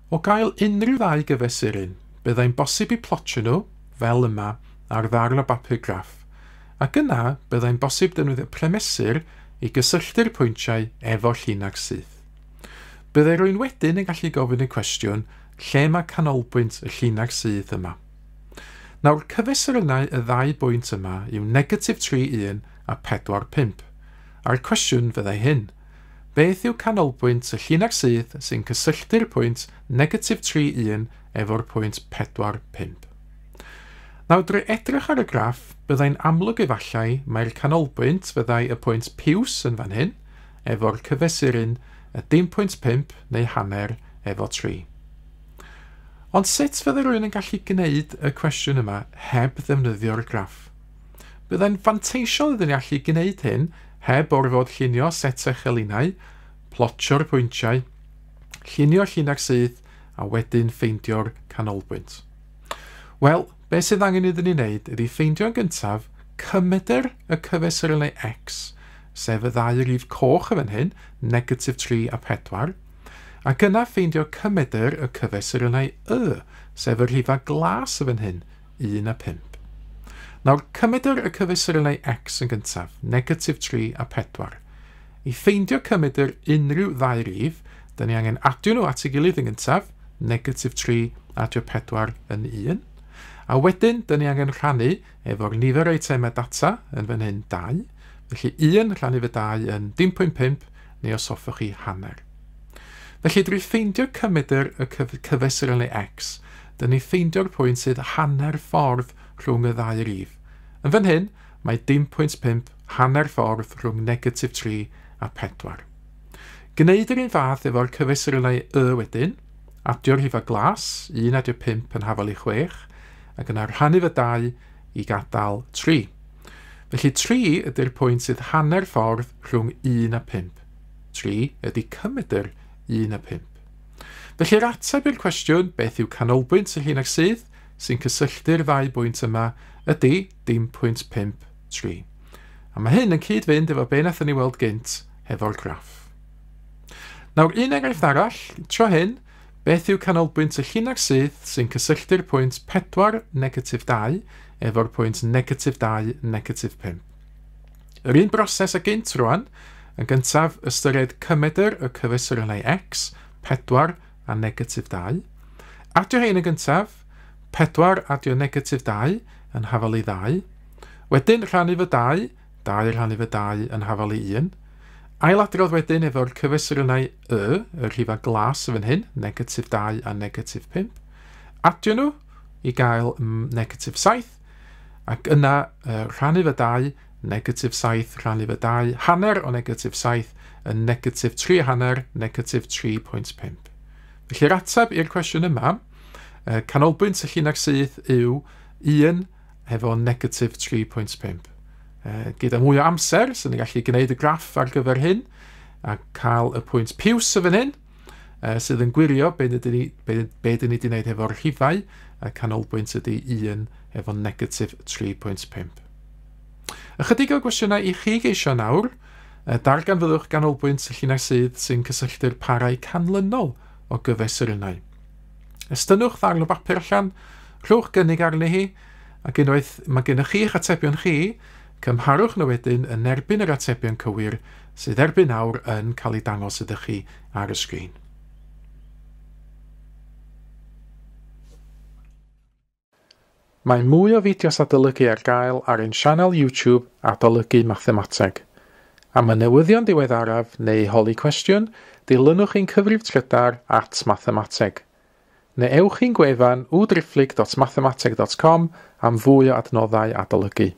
O gael unrhyw ddau gyfesuryn, byddai'n bosib i plotio nhw, fel yma, ar ddarn o bapur graff, ac yna byddai'n bosib defnyddio premesur i gysylltu'r pwyntiau efo llinell syth. Byddai rhywun wedyn yn gallu gofyn y cwestiwn, lle mae canolbwynt y llinell syth yma? Nawr, cyfesurynnau y ddau bwynt yma yw negatif 3, 1 a 4, 5. A'r cwestiwn fyddai hyn. Beth yw canolbwynt y llinell syth sy'n cysylltu'r pwynt negatif 3, 1 efo'r pwynt 4, 5? Nawr, drwy edrych ar y graff, byddai'n amlwg efallai mai'r canolbwynt fyddai y pwynt piws yn fan hyn, efo'r cyfesuryn y 0.5 neu hanner efo 3. Ond sut fyddai rhywun yn gallu gwneud y cwestiwn yma heb ddefnyddio'r graff? Byddai'n fanteisiol iddyn ni allu gwneud hyn heb orfod llunio set echelinau, plotio'r pwyntiau, llunio llinell syth a wedyn ffeindio'r canolbwynt. Wel, beth sydd angen iddyn ni wneud ydy ffeindio'n gyntaf cymedr y cyfesurynnau x, sef y ddau rif coch yn fan hyn, negatif 3 a 4, ac yna ffeindio cymedr y cyfesurynnau y, sef y rhifau glas yn fan hyn, 1 a 5. Nawr, cymedr y cyfesurynnau x yn gyntaf, negatif 3 a 4. I ffeindio cymedr unrhyw ddau rif, da ni angen adio nhw at ei gilydd yn gyntaf, negatif 3 adio 4 yn 1. A wedyn, da ni angen rhannu efo'r nifer o eitemau data yn fan hyn 2. Felly 1 rhannu fy 2 yn 0.5, neu os hoffech chi hanner. Felly drwy ffeindio cymedr y cyfesurynnau x, da ni ffeindio'r pwynt sydd hanner ffordd rhwng y ddau rif. Yn fan hyn, mae 0.5 hanner ffordd rhwng negatif 3 a 4. Gwneud yr un fath efo'r cyfesurynnau y wedyn, adio'r rhifau glas, 1 adio 5 yn hafal i 6, ac yna rhannu fy 2 i gadael 3. Felly 3 ydy'r pwynt sydd hanner ffordd rhwng 1 a 5. 3 ydy cymedr 1 a 5. Felly'r ateb i'r cwestiwn, beth yw canolbwynt y llinell syth sy'n cysylltu'r ddau bwynt yma, ydy 0.53. A mae hyn yn cyd-fynd efo be nathon ni weld gynt hefo'r graff. Nawr, un enghraifft arall, tro hyn, beth yw canolbwynt y llinell syth sy'n cysylltu'r pwynt 4 negatif 2 efo'r pwynt negatif 2 negatif 5. Yr un broses ag gynt rwan, yn gyntaf ystyried cymedr y cyfesurynnau x, 4 a negatif 2. Adio hein yn gyntaf, 4 adio negatif 2 yn hafal i 2. Wedyn rhannu fy 2, 2 rhannu fy 2 yn hafal i 1. Ailadrodd wedyn efo'r cyfesurynnau y, y rhifau glas yn fan hyn, negatif 2 a negatif 5. Adio nhw i gael negatif 7, ac yna rhannu fy 2, negatif 7 rhannu fy 2, hanner o negatif 7 yn negatif 3 hanner, negatif 3.5. Felly'r ateb i'r cwestiwn yma, canolbwynt y llinell syth yw 1 efo negatif 3.5. Gyda mwy o amser, sy'n ni'n gallu gwneud y graff ar gyfer hyn, a cael y pwynt piws yn fan hyn, sydd yn gwirio be dyn ni wedi gwneud efo'r rhifau, a canolbwynt ydy 1 efo negatif 3.5. Ychydig o gwestiynau i chi geisio nawr, darganfyddwch ganolbwynt y llinell syth sy'n cysylltu'r parau canlynol o gyfesurynnau. Estynnwch ddarn o bapur allan, rhowch gynnig arni hi, ac unwaith mae gennych chi'ch atebion chi, cymharwch nhw wedyn yn erbyn yr atebion cywir sydd erbyn nawr yn cael ei dangos ydych chi ar y sgrin. Mae mwy o fideos adolygu ar gael ar ein sianel YouTube Adolygu Mathemateg. Am y newyddion diweddaraf neu holi cwestiwn, dilynwch ein cyfrif trydar @mathemateg. Neu ewch i'n gwefan www.mathemateg.com am fwy o adnoddau adolygu.